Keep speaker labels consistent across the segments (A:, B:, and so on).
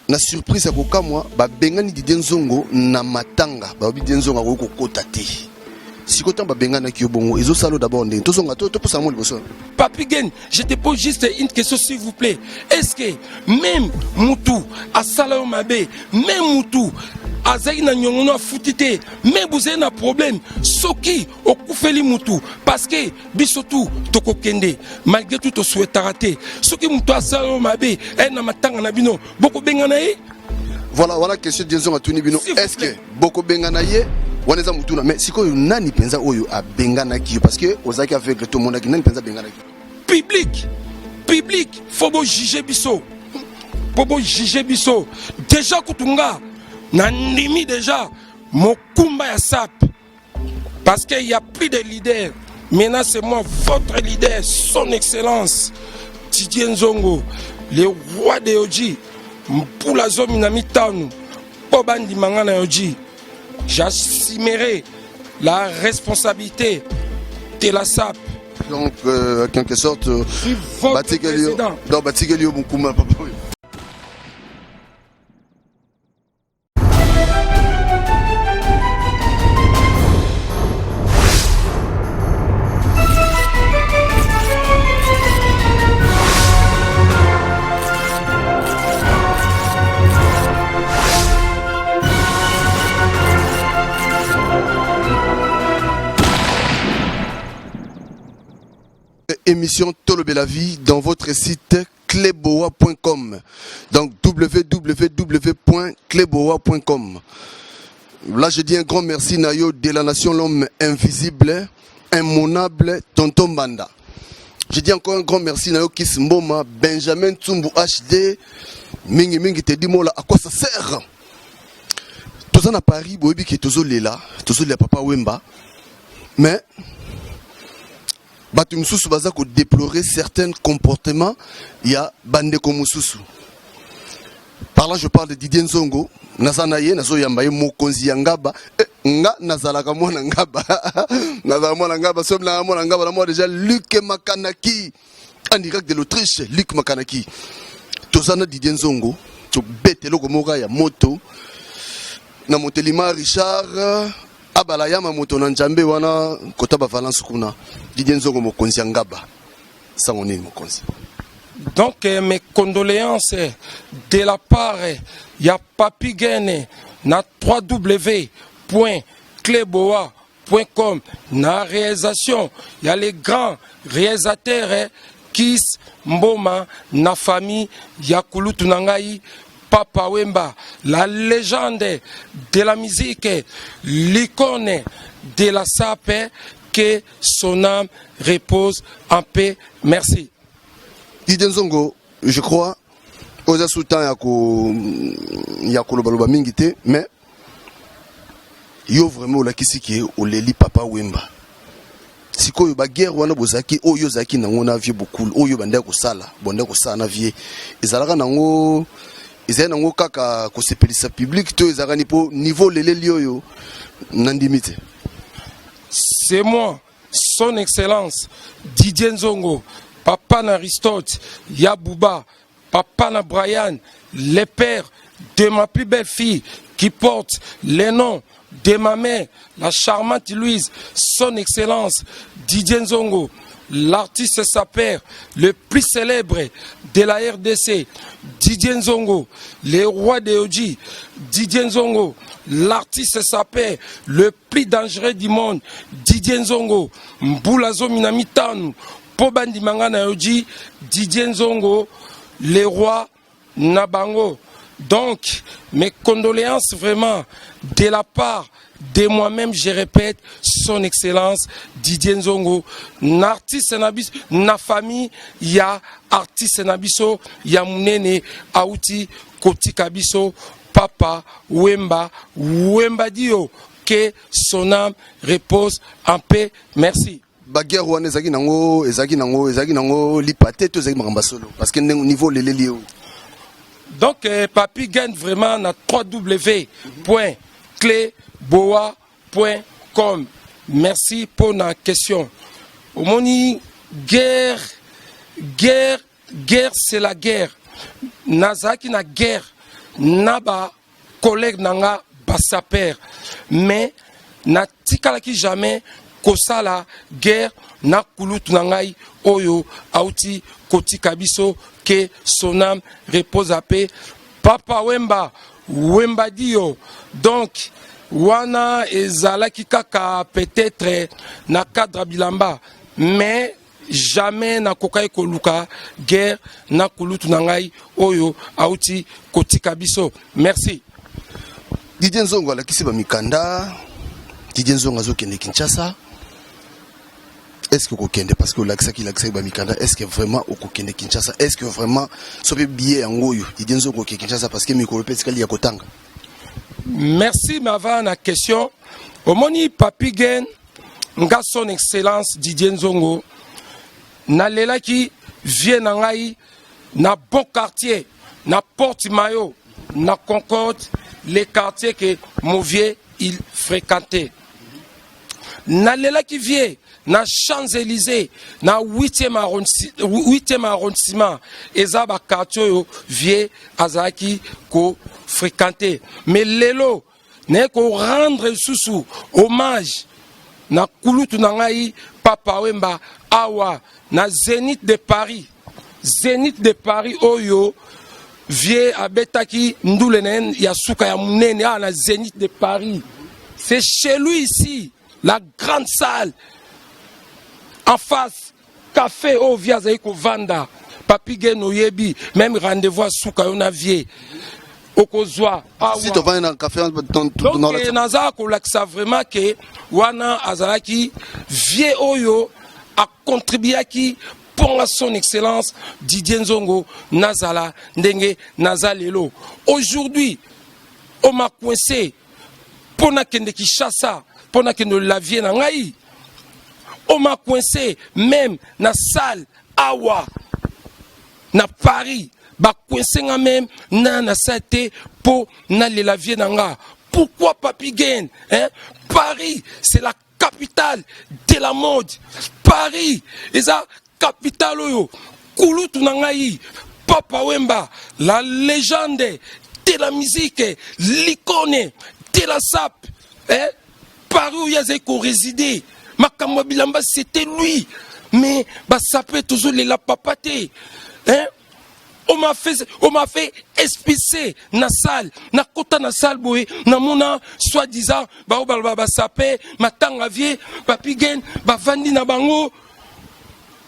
A: Na surprise ya kokamwa, babengani Didier Nzongo na matanga, balobi Didier Nzongo akoki kokota te. Sikoyo ntango babenganaki yo bongo, ezosala d'abord ndenge tozonga to topusa yango liboso.
B: Papi Gen, je te pose juste une question s'il vous plaît. Est-ce que même mutu asala yo mabe, même mutu azalaki na nyongono afuti te, mais bozali na problème soki okufeli mutu parce que biso tu tokokende malgré tout tosouhaitaka te soki moto asala yo mabe eh, na matanga na bino bokobengana ye.
A: Voilà, wana question Dieu atuni bino, est-ce que bokobengana ye? Wana eza motuna. Mais sikoyo nani mpenza oyo abenganaki yo? Parce que ozalaki aveugle, tomonaki nani mpenza abenganaki?
B: Public, public fo bojuge biso, mpo bojuge biso déjà. Kutu nga nandimi déjà mokumba ya sape parce qu'il y a plus de leader. Maintenant c'est moi votre leader, son excellence Didier Nzongo, le roi de Yoji, mpula 15 mpo bandima nga na Yoji. J'assumerai la responsabilité de la SAP.
A: Donc, en quelque sorte,
B: votre président.
A: Donc, batikeli yo mokumba, papa. Émission Tolobela Vie dans votre site cleboa.com. Donc www.cleboa.com. Là, je dis un grand merci Nayo de la nation, l'homme invisible, immonable, Tonton Banda. Je dis encore un grand merci Nayo Kis Mboma, Benjamin Tsumbu HD, Mingi Mingi Teddy Mola, à quoi ça sert? Toza na Paris, boyebi ke tozolela, tozolela Papa Wemba, mais bato mosusu baza kodéplorer certains comportements ya bandeko mosusu. Par là je parle de Didier Nzongo. Naza na ye, nazoyamba ye, mokonzi ya Ngaba. Eh, nga nazalaka mwana Ngaba, nazala mwana Ngaba, soki nanga mwana Ngaba na mwa déjà Luc Makanaki en direct de l'Autriche. Luc Makanaki, toza na Didier Nzongo, tobeta eloko moko ya moto na motelima Richard Abalayama, moto na Nzambe wana kota bavalence kuna. Didier Nzongo, mokonzi ya Ngaba, sango nini mokonzi?
B: Donc mes condoléances de la part ya Papi Gene na www.cleboa.com, na réalisation ya les grands réalisateurs Kis Mboma, na famille ya kulutu na ngai Papa Wemba, la légende de la musique, l'icône de la sape, que son âme repose en paix. Merci.
A: Didier Nzongo, je crois oza sous temps ya ko ya kolobaloba mingi te, mais yo vraiment olakisi ke oleli Papa Wemba. Sikoyo baguerre wana bozalaki, oyo ozalaki nango na vieux Bokul, oyo bandaki kosala, bondaki kosala na vieux, ezalaka nango, ezali nango kaka kosepelisa public to ezalaka ni mpo niveau oleleli oyo nandimi te?
B: C'est moi, son excellence Didier Nzongo, papa na Aristote, Yabouba, papa na Brian, le père de ma plus belle fille qui porte le nom de ma mère, la charmante Louise, son excellence Didier Nzongo, l'artiste sapeur le plus célèbre de la RDC, Didier Nzongo, le roi de Oji, Didier Nzongo, l'artiste sapeur le plus dangereux du monde, Didier Nzongo, mbula 15 mpo bandima nga na Yoji, Didier Nzongo, le roi na bango. Donc mes condoléances vraiment de la part de moi-même, je répète, son excellence Didier Nzongo, na artiste na biso, na famille ya artiste na biso ya munene auti kotika biso, Papa Wemba, Wemba Dio, que son âme repose en paix. Merci.
A: Baguerre wana ezalaki nango, ezalaki nango lipa te to ezalaki makambo ya solo? Parce que ndenge niveau oleleli yo.
B: Donc Papi gagne vraiment na www.cleboa.com. Merci pour la question. Omoni, guerre, guerre, guerre, c'est la guerre. Nazalaki na guerre. na ba collègue na nga basaper, mais natikalaki jamais kosala guerre na kulutu na ngai oyo auti kotika biso, que son âme repose en paix, Papa Wemba, Wemba Dio. Donc wana ezalaki kaka peut-être na cadre bilamba, mais jamais nakokaki koluka guerre na kulutu na ngai oyo auti kotika biso. Merci.
A: Didier Nzongo alakisi bamikanda. Didier Nzongo azokende Kinshasa. Est ce que okokende? Parce que olakisaki, lakisaki bamikanda. Est ce que vraiment okokende Kinshasa? Est ce que vraiment so mpe billet yango oyo, Didier Nzongo oke Kinshasa? Parce que mikolo mpe etikali ya kotanga.
B: Merci. Mava na question. Omoni, Papi Gen, nga Son Excellence Didier Nzongo, nalelaki vieux na ngai na bon quartier, na Porte Mayo, na Concorde, les quartiers que mon vieux il fréquentait. Nalelaki vieux na Champs-Élysées, na 8e arrondissement. Eza baquartier oyo vieux azalaki kofréquenter. Mais lelo naye korendre lisusu hommage na kulutu na ngai Papa Wemba awa na Zénith de Paris. Zénith de Paris oyo vieux abetaki ndule na ye ya suka ya monene awa na Zénith de Paris, c'est chez lui ici, la grande salle en face, café oyo vieux azali kovanda. Papi Gen, oyebi même rendez-vous asuka yo na vieux okozwa.
A: Si tovandi na café.
B: Donc naza kolakisa vraiment ke wana azalaki vieux oyo acontribuaki mponga Son Excellence Didier Nzongo nazala ndenge naza lelo. Aujourd'hui on m'a coincé mpo nakende Kinshasa, mpo nakende la vieux na ngai. On m'a coincé même na salle awa na Paris, bacoince nga même na salle te mpo nalela vieux na nga. Pourquoi, Papi Gen, hein? Paris, c'est la capitale de la mode. Paris eza capitale oyo kulutu na ngai Papa Wemba, la légende de la musique, l'icône de la sape, hein? Paris oyo azali korésider, makambo ya bilamba, c'était lui. Mais basape tozolela papa te, hein? On m'a fait expulser na salle. Nakota na salle boye, namona soi-disant bao baloba basape matanga vieux Papi Gen, bavandi na bango,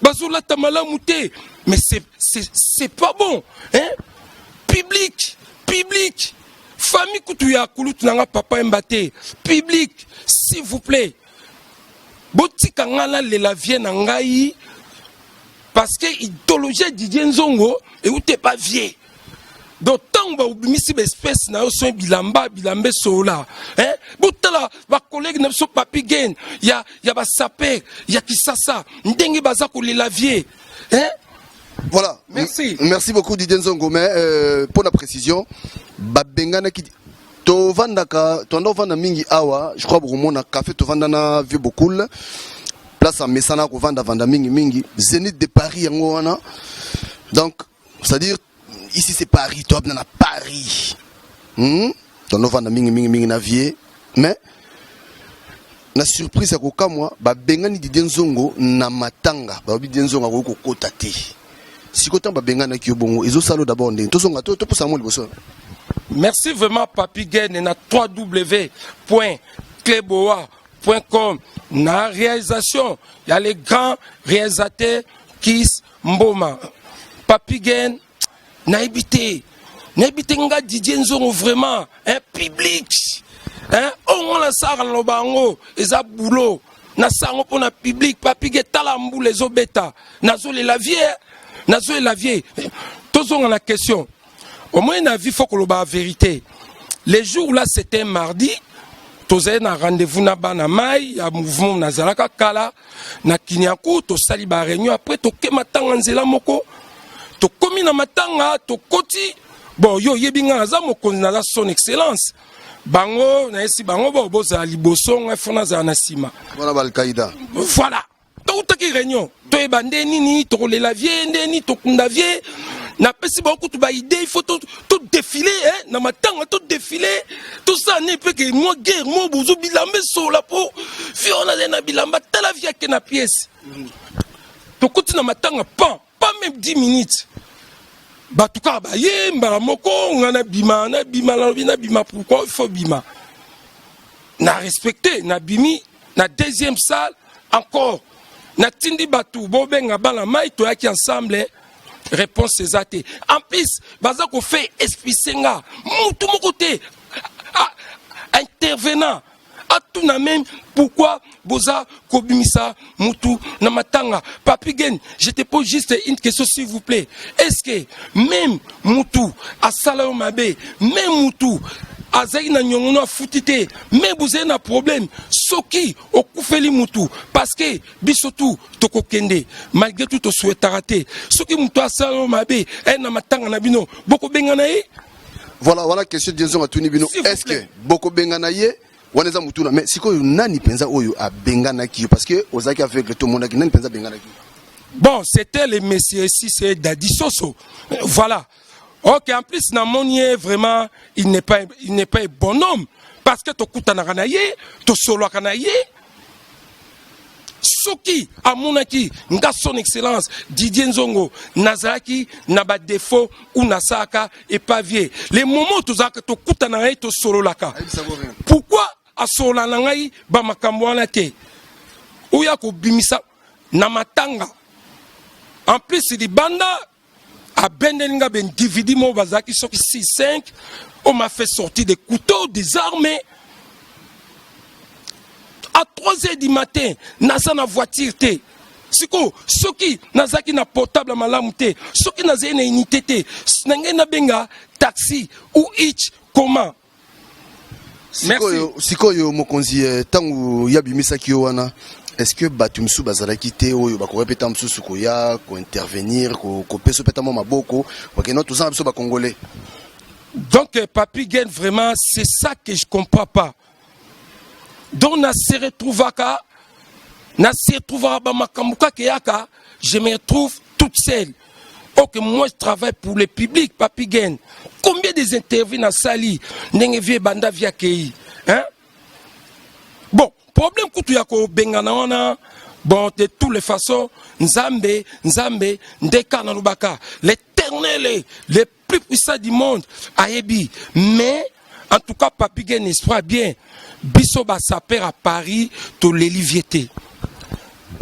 B: bazolata malamu te. Mais c'est pas bon, hein? Public, public, famille kutu ya kulutu nanga Papa Wemba te. Public, s'il vous plaît, botika nga nalela vieux na ngai, parce que idéologie ya Didier Nzongo euti pa vieux. Donc ntango babimisi baespèce na yo so bilamba, bilamba esola, hein? Botala bacollègue na biso, Papi Gen, ya basaper ya Kisasa, ndenge baza kolela vieux, hein?
A: Voilà.
B: Merci.
A: Merci beaucoup, Didier Nzongo. Mais pour la précision, babenganaki, tovandaka, tonda ovanda mingi awa, je crois bokomona café tovanda na vieux Bokul, place amesana kovanda vanda mingi mingi, Zénith de Paris yango wana. Donc c'est-à-dire ici c'est Paris, toabna na Paris, Tondo ovanda mingi mingi mingi na vieux. Mais na surprise ya kokamwa, babengani Didier Nzongo na matanga. Balobi Didier Nzongo akoki kokota te. Sikoyo ntango babenganaki yo bongo, ezosala d'abord ndenge tozonga, topusa yango liboso.
B: Merci vraiment, Papi Gen, na www.cleboa.com, na réalisation ya les grands réalisateurs Kis Mboma. Papi Gen, nayebi te, nayebi te. Nga Didier Nzongo, vraiment un public, hein? Oyo nga nasalaka, naloba yango eza boulot, nasala yango mpo na public. Papi Gen, tala mbula ezobeta, nazolela vieux, nazolela vieux. Tozonga na question. Au moins na vie, faut koloba la vérité. Les jours là, c'était mardi, tozali na rendez-vous na bana mai ya mouvement nazalaka kala na Kiniaku. Tosali baréunion, après toke matanga nzela moko. Tokomi na matanga, tokoti. Bon, yo oyebi nga naza mokonzi, naza Son Excellence. Bango nayesi bango bo bozala liboso, ngai fo nazala na nsima.
A: Wana balkaïda.
B: Voilà. Toutaki réunion, toyeba nde nini tokolela vieux, nde nini tokunda vieux. Napesi bango kutu baidée, il faut to Todefile eh, na matanga todefile, tosala nini mpe ke mwa guerre mo bozo bilamba esola mpo vie wana azali na bilamba, tala vie ake na pièce. Tokoti na matanga pan pas même 10 minutes, bato kaka baye mbala moko. Nga nabima, nabima, nalobi nabima. Pourquoi il faut bima? Na respecte, nabimi na deuxième salle encore, natindi bato bobenga bana mai, toyaki ensemble. Réponse eza te. En plus baza kofaire expulser nga, mutu moko te intervenant atuna même pourquoi boza kobimisa mutu na matanga. Papi Gen, je te pose juste une question, s'il vous plaît: est-ce que même mutu asala yo mabe, même mutu azalaki na nyongono afuti te, me bozali na problème, soki okufeli mutu, parce que biso tu tokokende malgré tout, tosouhaitaka te, soki mutu asala yo mabe aye na matanga na bino, bokobengana ye?
A: Voilà, wana question Dienzongo atuni bino.
B: S'il vous
A: Est ce que
B: plaît.
A: bokobengana ye? Wana eza mutuna. Mais sikoyo nani mpenza oyo abenganaki yo? Parce que ozalaki aveugle, tomonaki. Nani mpenza abenganaki?
B: Bon, c'était le monsieur ici, c'est Dadi Soso. Voilà. Ok, en plus, namoni ye vraiment, il n'est pas un bon homme. Parce que tokutanaka na ye, tosolwaka na ye. Soki amonaki nga, Son Excellence Didier Nzongo, nazalaki na badéfaut ou nasalaka epa vieux, le moment tozalaka tokutana na ye, tosololaka, pourquoi asolola na ngai bamakambo wana te oyo akobimisa na matanga? En plus libanda abendeli nga baindividu moko bazalaki soki 6 5. On m'a fait sortir des couteaux, des armes à 3 heures du matin. Naza na voiture te. Sikoyo soki nazalaki na portable malamu te, soki nazali na unité te, na ngai nabenga taxi ou ich comment?
A: Sikoyo, sikoyo mokonzi, ntango ya bimisaki yo wana, est-ce que bato mosusu bazalaki te oyo bakoki mpe ta mosusu koya kointervenir, kopesa mpe ta mwa maboko, bakende toza na biso bacongolais?
B: Donc, Papi Gen, vraiment, c'est ça que je comprends pas. Donc, na se retrouvaka, na se retrouvaka bamakambo kaka eyaka, je me retrouve toute seule. Ok, moi je travaille pour le public, Papi Gen. Combien des interviews na sali, ndenge vieux banda vieux akei, hein? Bon, problème kutu ya kobengana wana, bon, de toutes les façons, Nzambe, Nzambe, ndeka na lobaka, l'Éternel, le plus puissant du monde, ayebi. Mais, en tout cas, Papi Gen, esprit bien, biso basapeurs à Paris, toleli vieux te.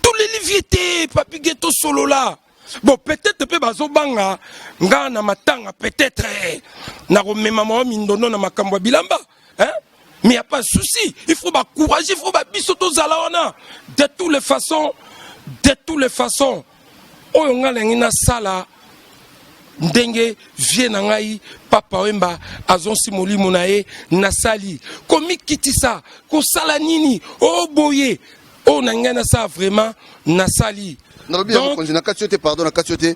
B: Toleli vieux te, Papi Gen, tosolola. Bon, peut-être mpe bazobanga nga na matanga, peut-être nakomema mwa mindondo na makambo ya bilamba, hein? Mais y a pas de souci, il faut bacourage, il faut babiso tozala wana de toutes les façons, de toutes les façons. Oyo ngai nangi nasala ndenge vieux na ngai Papa Wemba azonsi molimo na ye, nasali komikitisa, kosala nini oyo boye, oyo na ngai nasala vraiment, nasali.
A: Nalobi ya mokonzi, na kati yo te, pardon, na kati yo te.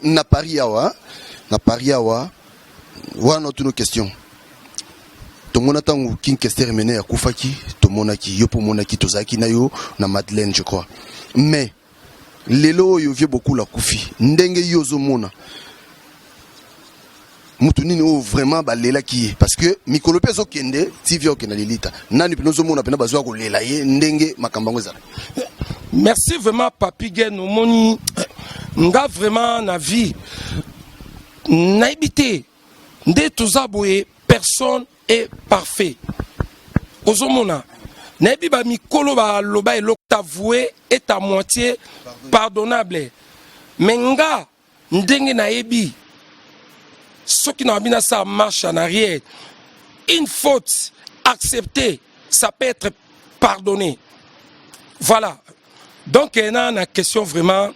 A: Na Paris awa, na Paris awa wana, otuna question. Tomona ntango King Kester Emene akufaki, tomonaki yo mpo omonaki, tozalaki na yo na Madeleine, je crois. Mais lelo oyo vieux Bokula akufi, ndenge yo ozomona, mutu nini oyo vraiment balelaki ye? Parce que mikolo mpe ezokende ti vieux okenda lilita, nani mpena ozomona mpena bazwa kolela ye ndenge makambo yango ezala?
B: Merci vraiment, Papi Gen. Omoni nga vraiment na vie nayebi te nde toza boye, personne est parfait. Ozomona, nayebi bamikolo baloba eloko avoué est à moitié pardonnable. Mais nga ndenge nayebi, soki na babi nasala marche en arrière, une faute acceptée, ça peut être pardonné. Voilà. Donc na question vraiment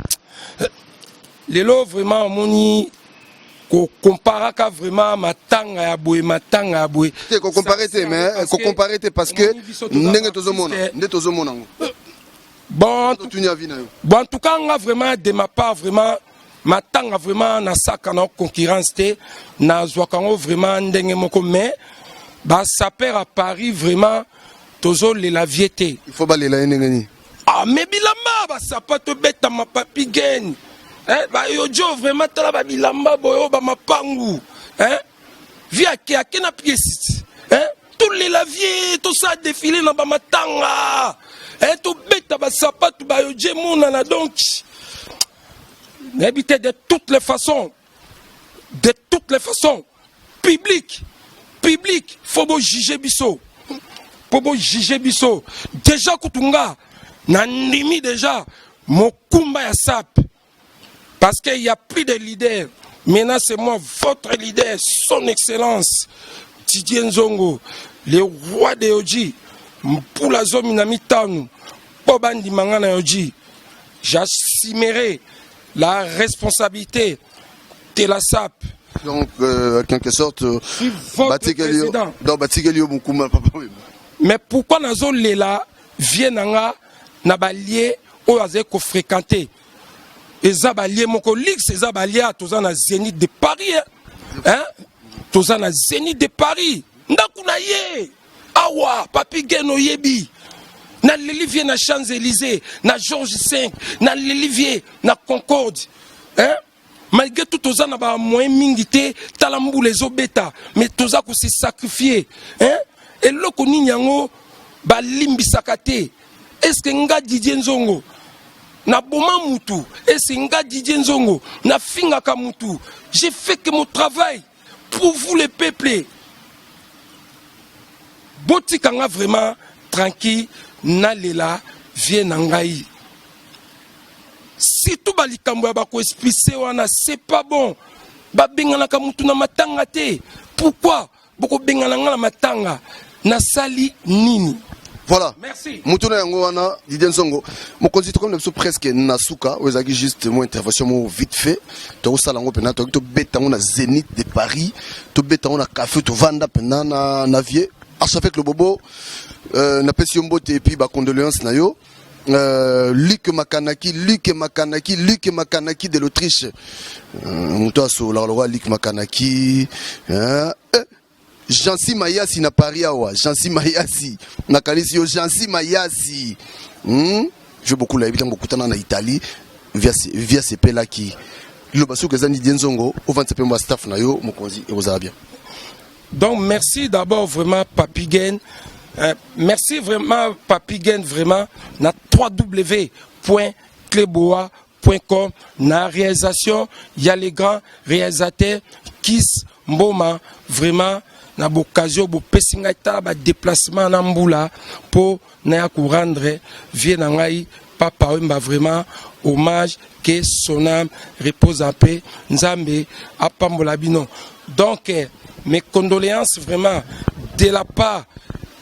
B: lelo, vraiment omoni kokomparaka vraiment matanga ya boye, matanga ya boye.
A: Te, kocomparer te, mais kocomparer te, parce que ndenge tozomona, nde tozomona yango.
B: Bon,
A: totuni avis na yo.
B: Bon, en tout cas nga vraiment, de ma part, vraiment matanga vraiment nasaka na concurrence te, nazwaka yango vraiment ndenge moko. Mais basapeurs à Paris vraiment tozolela vieux te.
A: Il faut balela ye ndenge nini?
B: Ah, mais bilamba basapato ebetama, Papi Gen, eh, bayojo vraiment, tala babilamba boye oyo bamapangu. Hein? Vieux ake ake na pièce. Hein? Tolela vieux, tosala défilé na ba matanga. Hein? Tobeta ba sapatu ba yo monana donc. Nayebi te de toutes les façons. De toutes les façons. Public, public, faut bo juger biso. Faut bo juger biso. Déjà kutu nga nandimi déjà mokumba ya sape. Parce qu'il n'y a plus de leader. Maintenant, c'est moi, votre leader, son excellence, Didier Nzongo, le roi de Yoji, Mpula zomi na mitano, po bandima nga na Yoji. J'assumerai la responsabilité de la SAP.
A: Donc, en quelque sorte,
B: suis votre
A: batikeli yo-
B: président.
A: donc batikeli yo mokumba papa Wemba.
B: Mais pourquoi nazolela vieux na nga na balieux oyo azali kofréquenter? Eza balieux moko luxe, eza balieux toza na Zénith de Paris, hein? Hein? Toza na Zénith de Paris, ndako na ye awa. Papi Gen, oyebi, naleli vieux na Champs Élysées, na George 5, naleli vieux na Concorde, hein? Malgré tout, toza na bamoyen mingi te. Tala mbula ezobeta, mais toza kose sacrifier, hein? Eloko nini yango balimbisaka te? Est-ce nga Didier Nzongo naboma mutu? Est-ce nga Didier Nzongo nafingaka mutu? J'ai fait que mon travail pour vous, le peuple. Botika nga vraiment tranquille, nalela vieux na ngai. Surtout balikambo ya bakoexpliquer wana, c'est pas bon. Babenganaka mutu na matanga te. Pourquoi bokobengana nga na matanga? Nasali nini?
A: Voilà.
B: Merci.
A: Motu na yango wana, Didier Nzongo mokonzi. Tokomi na biso presque na suka. Oyo ezalaki juste mo intervention moko vite fait. Tokosala yango mpena, tokoki tobeta yango na Zénith de Paris, tobeta yango na café, tovanda mpena na vieux archevêque Lobobo. Napesi yo mbote et puis bacondoléance na yo. Luc Makanaki, Luc Makanaki, Luc Makanaki de l'Autriche. Moto asolaka lokola Luc Makanaki. Hein? Jansi Mayasi na Paris awa, Jansi Mayasi, nakanisi yo Jansi Mayasi. Je beaucoup layebi ntango bokutana na Italie via sepelaki. Liloba soki eza Didier Nzongo, ovandisa mpe mwa staff na yo mokonzi, ekozala bien.
B: Donc merci d'abord vraiment Papi Gen. Merci vraiment Papi Gen, vraiment na www.cleboa.com na réalisation, il y a les grands réalisateurs Kis Mboma. Vraiment na boccasion bopesi ngai, tala badéplacement na mbula mpo naya korendre vieux na ngai Papa Wemba vraiment hommage. Que son âme repose en paix. Nzambe apambola bino. Donc mes condoléances vraiment de la part,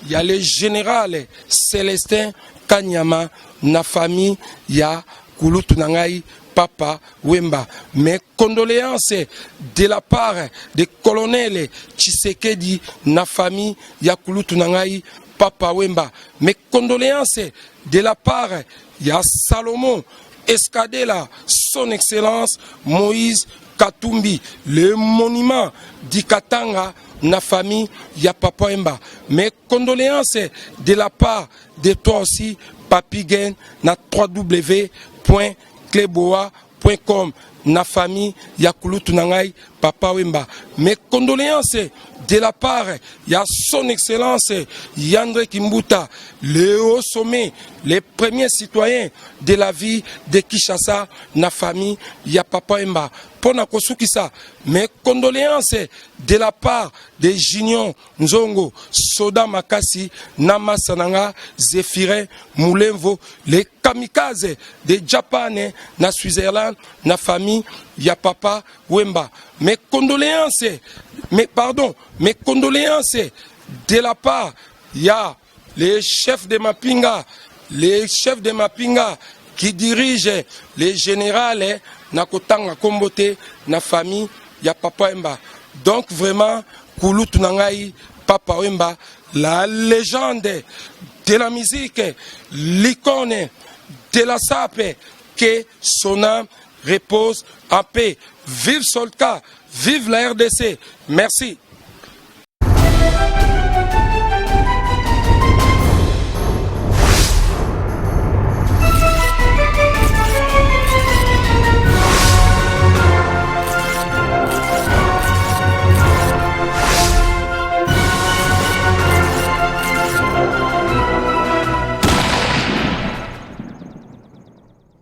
B: il y a le général Célestin Kanyama na famille ya kulutu na ngai Papa Wemba. Mes condoléances de la part de colonel Tshisekedi na famille ya kulutu na ngai Papa Wemba. Mes condoléances de la part ya Salomon Escadela, son excellence Moïse Katumbi, le monument du Katanga, na famille ya Papa Wemba. Mes condoléances de la part de toi aussi Papi Gen na www.cleboa.com na famille ya kulutu na ngai Papa Wemba. Mes condoléances de la part ya son excellence Yandre Kimbuta, le haut sommet, les premiers citoyens de la ville de Kinshasa, na famille ya Papa Wemba. Mpona kosukisa, mes condoléances de la part de Junior Nzongo Soda Makasi na masa na nga Zéphirin Moulemvo, les kamikazes de Japan na Switzerland, na famille ya Papa Wemba. Mes condoléances, mais pardon, mes condoléances de la part ya les chefs de Mapinga, les chefs de Mapinga qui dirigent les générales na kotanga kombo te, na famille ya Papa Wemba. Donc vraiment kulutu na ngai Papa Wemba, la légende de la musique, l'icône de la sape, que son âme repose en paix. Vive Solka, vive la RDC. Merci.